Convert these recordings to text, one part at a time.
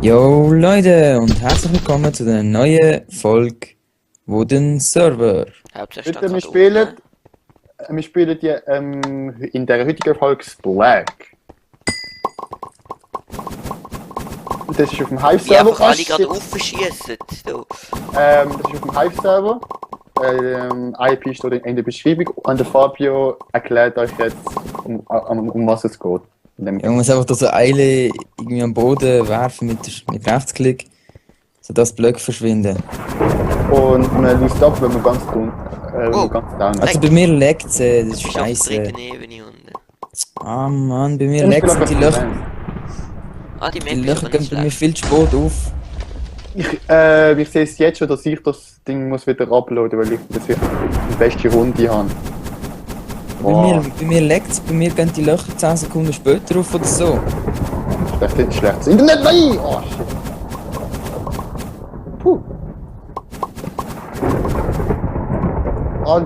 Yo Leute und herzlich willkommen zu der neuen Folge Wooden Server. Hauptsächlich Bitte, wir spielen die, in der heutigen Folge Black. Und das ist auf dem Wie Hive-Server. einfach alle gerade aufschießen. So. Das ist auf dem Hive-Server. IP steht in der Beschreibung und der Fabio erklärt euch jetzt, um was es geht. Ich muss einfach so Eile irgendwie am Boden werfen mit Rechtsklick, sodass die Blöcke verschwinden. Und man liest ab, wenn man ganz down Also bei mir leckt es, das ist Ich bin auf der scheiße. dritten Ebene unten. Ah Mann, bei mir leckt es, die Löcher Die Map gehen ist aber bei nicht mir schlecht. viel zu spät auf. Ich sehe es jetzt schon, dass ich das Ding muss wieder uploaden, weil ich das die beste Runde habe. Bei mir leckt es, bei mir gehen die Löcher 10 Sekunden später auf oder so. Schlechtes Internet, nein! Oh shit. Puh.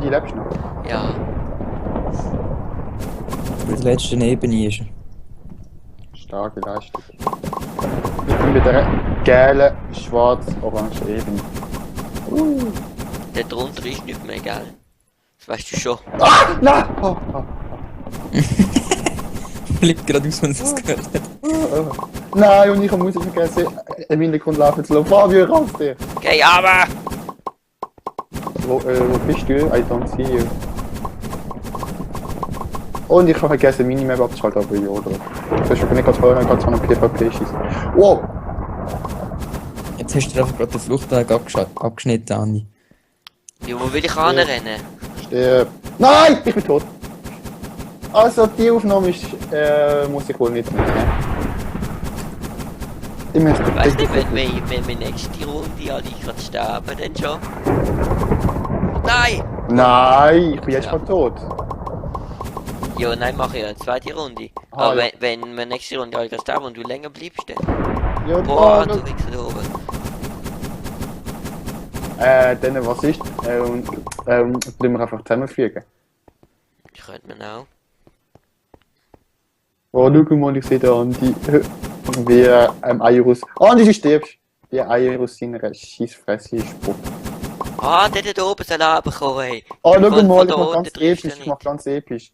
Die lebst noch. Ja. Bei der letzten Ebene ist er. Starke Leistung. Ich bin mit der gelben, schwarz-orange Ebene. Der drunter ist nicht mehr, gell? Das weißt du schon. Ah! Nein! Fliegt gerade aus, wenn es das gehört hat. Nein, und ich habe Musik vergessen. Im Hintergrund laufen zu lassen. Fabio, raus dir! Okay, aber! Wo bist du? I don't see you. Und ich habe vergessen, Minimap abzuschalten, aber ja, oder? Das ist aber nicht ganz voll, dann ganz von einem PvP schießen. Wow! Jetzt hast du einfach gerade den Fluchtweg abgeschnitten, Andi. Ja, wo will ich anrennen? Nein! Ich bin tot! Also, die Aufnahme ist, muss ich wohl nicht mitnehmen. Ich möchte Ich weiß nicht, wenn wir nächste Runde alle gerade sterben, dann schon. Nein! Nein, ich bin jetzt schon tot. Ja, nein, mache ich eine zweite Runde. Ah, Aber ja. wenn wir nächste Runde alle gerade sterben und du länger bleibst, dann. Ja, Boah, du Wichser da oben. dann was ist? Bleiben wir einfach zusammenfügen. Ich könnte mir auch. Oh, schau mal, ich sehe da Andi, wie Eirus. Andi, du stirbst! Wie Eirus seiner Scheissfresse spuckt. Ah, der da oben soll runterkommen, ey. Oh, schau Von mal, da ich mach unten ganz triffst du episch, ich nicht. mach ganz episch.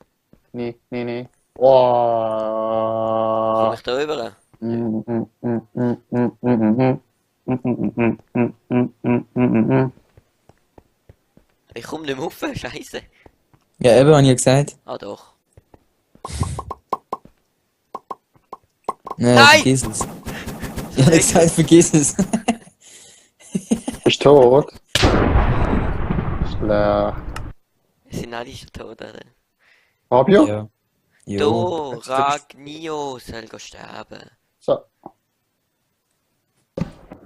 Nee. Komm Oh. ich da rüber? Ich komm nicht mehr rauf, scheiße. Ja, eben, habe ich ja gesagt. Ah doch. Nein, Nein! vergiss es. Ich habe gesagt, vergiss es. Bist du tot? Schlecht. Wir sind alle schon tot, oder? Fabio? Ja. Do, Jo. Ragnio soll sterben. So.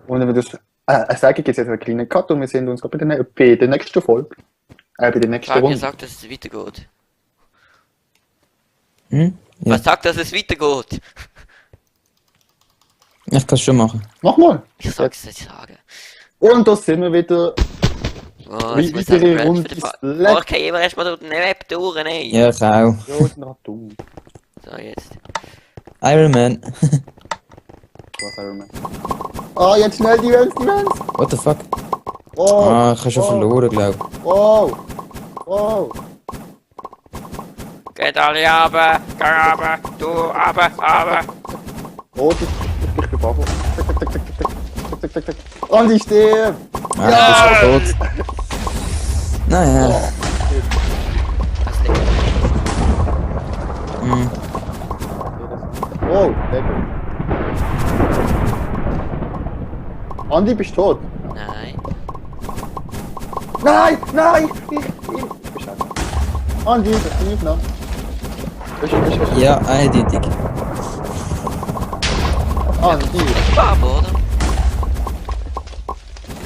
Und wenn wir das sagen, gibt es jetzt einen kleinen Cut und wir sehen uns bei der nächsten Folge. Bei der nächsten Ragnar Runde. sagt, dass es weitergeht. Hm? Ja. Was sagt, dass es weitergeht? Ich kann es schon machen. Mach mal. Ich sag's nicht sagen. Und da sind wir wieder. Oh, Wie jetzt muss weitere ich auch Runde für den ist Fall. leck. Oh, ich kann immer erstmal durch den Map durch, ey. Ja, ich auch. Ja, ist noch dumm. So, jetzt. Iron Man. Was auch immer. Ah, jetzt schnell die Events. What the fuck? Wow. Ah, ich habe schon verloren, glaube ich. Wow. Geht alle runter, geh runter, du runter. Oh, ich bin Babo. Zack. Und ich stehe. Ah, du bist schon tot. Naja. Was denn? Hm. Oh, lecker. Andi, bist du tot? Nein. Nein! Bescheid. Andi, das bin ich noch. Bescheid. Ja, eindeutig. Andi. Ich war aber, oder?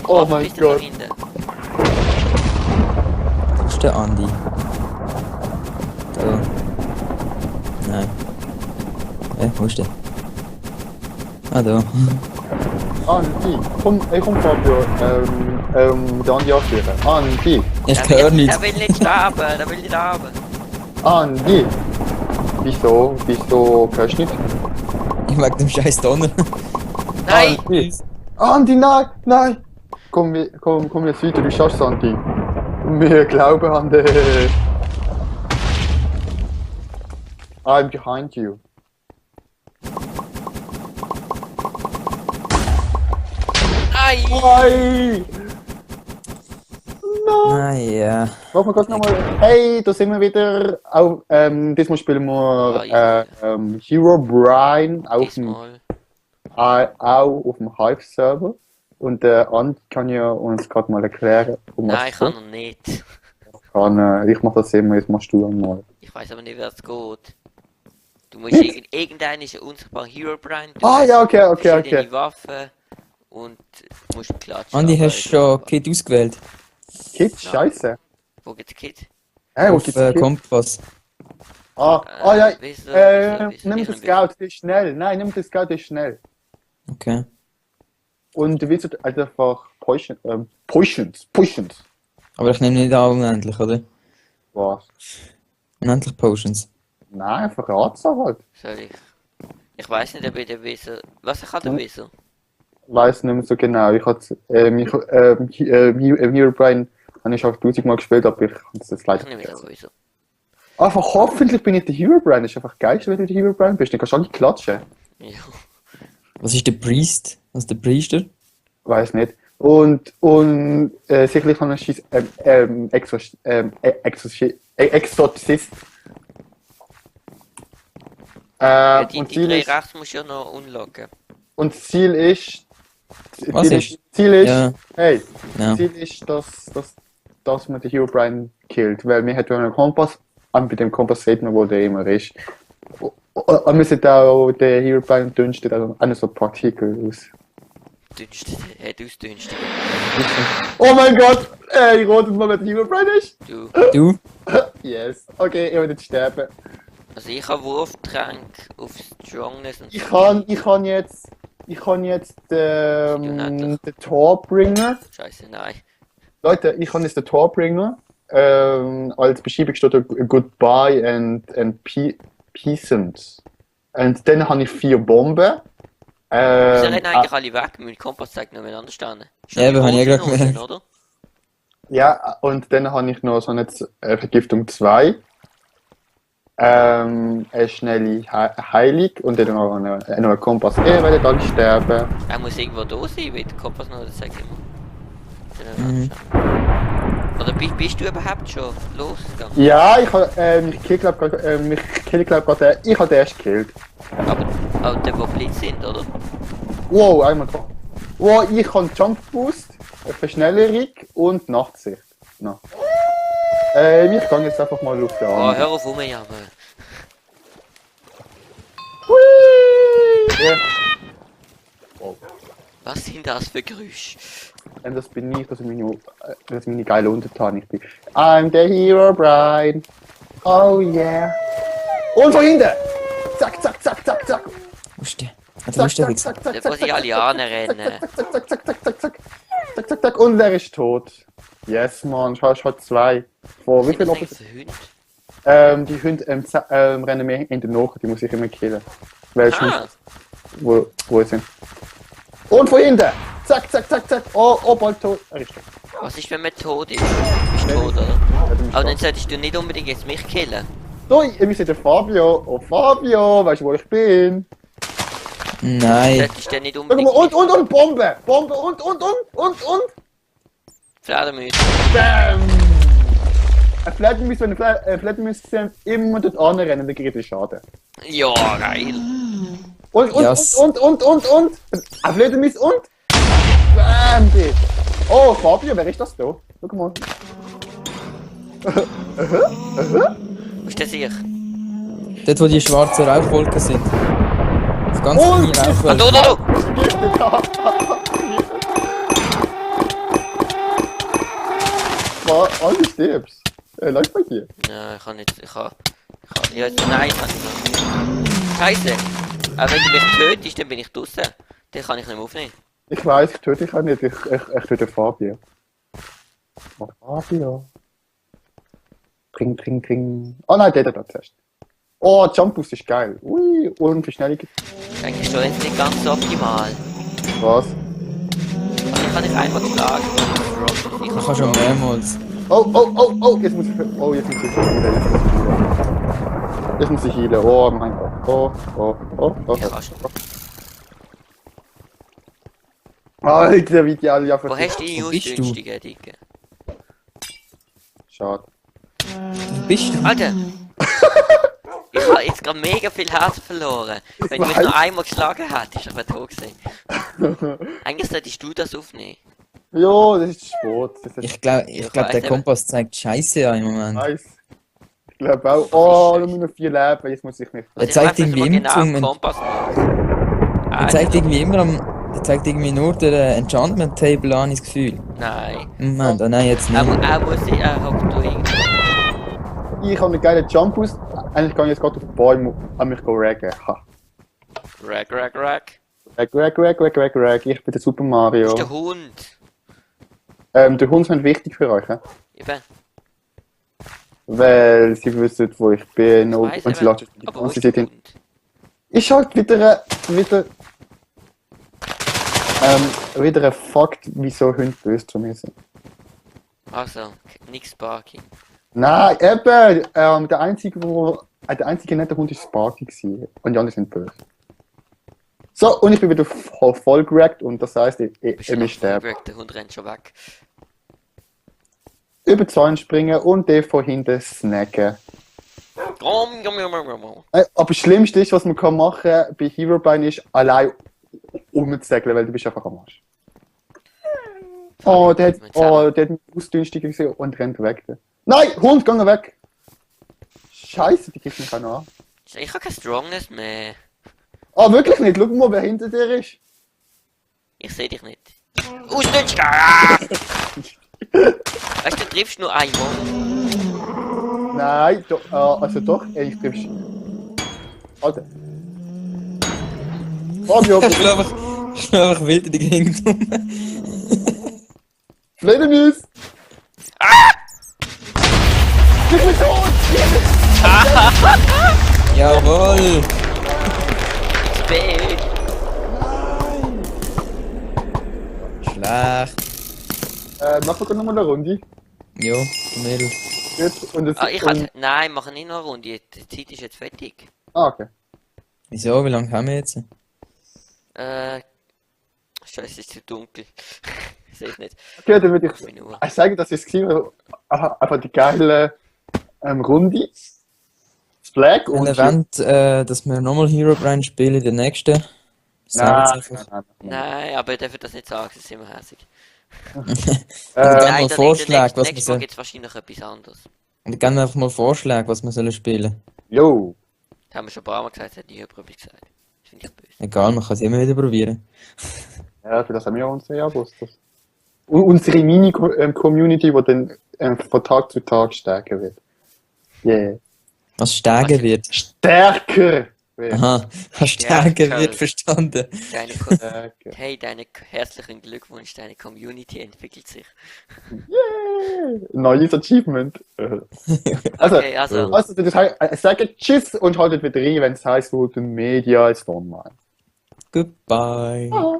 Oh mein Bist du da Gott. hinten? Wo ist der Andi? Da. Nein. Wo ist der? Ah, da. Andi, komm Fabio, der Andi anführen. Andi, Ich höre nichts. Der will nicht sterben, der will nicht sterben. Andi. Wieso hörst du nicht? Ich mag dem scheiß Donner. Nein! Tschüss. Andi, nein, nein! Komm jetzt weiter, du schaffst es, Andi. Wir glauben an dich. I'm behind you. Nein! Nein! Nein! Naja. Machen wir kurz nochmal. Hey, da sind wir wieder. Auch, diesmal spielen wir Herobrine auf dem, Diesmal. auch auf dem Hive-Server. Und der Andi kann ja uns gerade mal erklären, um Nein, was ich es kann geht. noch nicht. Ich mach das immer, jetzt machst du einmal. Ich weiß aber nicht, wie es geht. Du musst irgendein ist ein unsichtbarer Herobrine. Du Ah, hast ja, okay. verschiedene Waffen und musst klatschen. Andi, aber hast du schon Kit ausgewählt? Kid, scheiße. Wo gibt's Kit? Hey, wo Auf gibt's Kid? Kompass. Ja. Wieso? Nimm den Scout, der ist schnell. Nein, nimm den Scout, der ist schnell. Okay. Und du willst halt einfach Potions. Aber ich nehme nicht an unendlich, oder? Was? Unendlich Potions. Nein, einfach Ratsa halt. Soll ich? Ich weiß nicht, ob ich den Wieso. Was ich kann den Wieso? Weiß nicht mehr so genau. Ich hatte Herobrine habe ich auch 1000 Mal gespielt, aber ich habe es jetzt Ich leider nehme vergessen. den Wieso. Einfach hoffentlich bin ich der Herobrine. Das ist einfach geil, wenn du der Herobrine bist. Dann kannst du alle klatschen. Ja. Was ist der Priest? Was ist der Priester? Weiß nicht. Und sicherlich kann er schießen Exorzist. Die Und Ziel drei ist, rechts musst du ja noch unlocken. und Ziel ist, Was ist? Ziel ist, Ja. hey, Ja. Ziel ist, dass man den Herobrine killt, weil wir hätten einen Kompass, und bei dem Kompass sieht man, wo der immer ist. Und wir sehen auch, der Herobrine dünstet also eine so Partikel aus. Dünstet, ausdünstet. Oh mein Gott! Ich rate mal, wer der Herobrine ist. Du. Du? Yes. Okay, ich will nicht sterben. Also ich habe Wurftrank auf Strongness und Ich kann jetzt den Torbringer. Scheiße, nein. Leute, ich kann jetzt den Torbringer. Als Beschreibung steht da Goodbye and Peasant. Und dann habe ich 4 Bomben. Sie rennen eigentlich alle weg, mein Kompass zeigt noch miteinander stehen. Ja, aber habe ich ja gerade gemerkt. Oder? Ja, und dann habe ich noch so eine Vergiftung 2. Eine schnelle Heilig und dann noch einen Kompass. Ihr werdet alle sterben. Er muss irgendwo da sein, weil der Kompass noch, das sagt immer. Mhm. Oder bist du überhaupt schon losgegangen? Ja, ich kill glaub gerade, ich habe den erst gekillt. Aber der, wo Blitz sind, oder? Wow, einmal drauf. Wow, ich habe Jump Boost, eine Verschnellerung und Nachtsicht. No. Ich gehe jetzt einfach mal auf den Oh, Arm. hör auf rumjammern. Ja. Was sind das für Geräusche? Das bin ich, das ist meine geile Untertan. Ich bin. I'm the Herobrine. Oh yeah. Und von hinten! Zack, zack, zack, zack, zack. Wo ist der? Wo ist der Wichser? Da wo sie alle anrennen. Zack, zack, zack, zack, zack, zack. Zack, zack, zack. Und er ist tot. Yes, man. Ich habe 2. Vor wie Was viel sind das eigentlich für Hunde? Die Hunde rennen mir hinten nach, die muss ich immer killen. Weil ich Ah, wo sind. Und von hinten! Zack, zack, zack, zack. Oh, bald tot. Er ist tot. was ist, wenn man tot ist? Du bist tot, oder? Aber dann solltest du nicht unbedingt jetzt mich killen. So, wir sind der Fabio. Oh, Fabio, weißt du, wo ich bin? Nein. Solltest du nicht Schau mal, unbedingt und Bombe! Bombe und. Fledermaus. Bam! Ein Fledermaus, wenn ein Fledermaus sehen, immer dort anrennen, dann kriegt er Schaden. Ja, geil. Und. Yes. Ein Fledermaus und. Bam, bitch. Oh, Fabio, wer ist das da? Schau mal. Wo ist der sich? Dort, wo die schwarzen Rauchwolken sind. Das ganz Und- kleine Ah, Rauchwolken. da! Du stirbst. Läuft bei dir. Ja, ich kann nicht. Ja, nein, kann ich nicht. Scheiße. Aber wenn du mich tötest, dann bin ich draußen. Den kann ich nicht mehr aufnehmen. Ich weiß, ich töte dich auch nicht. Ich töte Fabio. Oh, Fabio. Tring. Oh nein, der da zuerst. Oh, Jump Boost ist geil. Ui, und Verschnellung. Eigentlich schon jetzt nicht ganz so optimal. Was? Also ich habe dich einmal geschlagen. Ich kann schon mehrmals. Oh, jetzt muss ich healen, Jetzt muss ich healen, oh mein Gott. Ich kann schon. Alter, wie die alle ja Wo hast du die Wo bist du? günstige Dicke? Schade. Wo bist du? Alter! Ich habe jetzt gerade mega viel Herz verloren. Wenn du mich noch einmal geschlagen hättest, ich wäre tot gewesen. Eigentlich solltest du das aufnehmen. Ja, das ist Sport. Das ist Ich glaube, Ich der weiß eben. Kompass zeigt Scheiße an im Moment. nice. Ich glaube auch. Oh, nur noch 4 Leben, jetzt muss ich mich... Er zeigt irgendwie immer genau zum. am Kompass. Er zeigt irgendwie immer er zeigt irgendwie nur den Enchantment Table an, das Gefühl. Nein. Moment, oh nein, jetzt nicht. Er muss sich, er hockt da irgendwie. Ich habe einen geilen Jump aus. Eigentlich kann ich jetzt gerade auf den Bäume an mich raggen. Ha. Rag. Rag. Ich bin der Super Das Mario. ist der Hund. Die Hunde sind wichtig für euch, he? Eben. Weil sie wissen, wo ich bin Ich und weiss sie eben. lassen die Aber wo ganze ist der Zeit hin. Hund? Ist halt wieder ein Fakt, wieso Hunde böse zu mir sind. Also, nix Sparky. Nein, eben, der einzige nette Hund ist Sparky gewesen. Und die anderen sind böse. So, und ich bin wieder voll gerackt und das heisst, ich muss sterben. Der Hund rennt schon weg. Über die Zäune springen und den von hinten snacken. Grom. Aber das Schlimmste ist, was man kann machen bei Herobrine ist, allein umzusegeln, weil du bist einfach am Arsch. Der hat mich ausdünstiger gesehen und rennt weg. Nein, Hund, geh weg! Scheiße, die kriegt mich auch noch an. Ich habe keine Strongness mehr. Ah, wirklich nicht? Schau mal, wer hinter dir ist. Ich sehe dich nicht. Ausdünstiger! Ah! Weißt du, du triffst nur einmal. Nein, also doch, ich triff's. Alter. Fabio, Ich glaube, ich wild in die Gegend rum. Fledermaus! Ich bin tot! Jawohl! Spät. Schlecht. Machen wir nochmal eine Runde. Jo, Mädel. Jetzt, und es, Ich hatte. Nein, machen nicht noch eine Runde. Die Zeit ist jetzt fertig. okay. Wieso? Wie lange haben wir jetzt? Scheiße, es ist zu dunkel. Ich sehe es nicht. Okay, dann würde Minute. ich sagen, dass es war einfach die geile Runde. Das Flag Und und... erwähnt, dass wir nochmal Herobrine spielen in der nächsten. Sagt's einfach. Nein. Nein, aber ich darf das nicht sagen, das ist immer hässlich. Dann Äh, mal Vorschläge, was wir Nächstes Mal sollen. gibt es wahrscheinlich etwas anderes. Und dann einfach mal Vorschläge, was wir sollen spielen. jo. Das haben wir schon ein paar Mal gesagt, das hat nie jemand etwas gesagt. Das finde ich böse. Egal, man kann es immer wieder probieren. Ja, für das haben wir uns ja gewusst. Und unsere Mini-Community, die dann von Tag zu Tag stärker wird. Yeah. Was stärker wird. Stärker! wird. Aha, was stärker wird, verstanden. Deine Stärker. Hey, herzlichen Glückwunsch, deine Community entwickelt sich. Yeah. Neues Achievement. Also, Okay, also, das heißt, sage Tschüss und haltet wieder rein, wenn es heißt, Media ist online. Goodbye. Ah.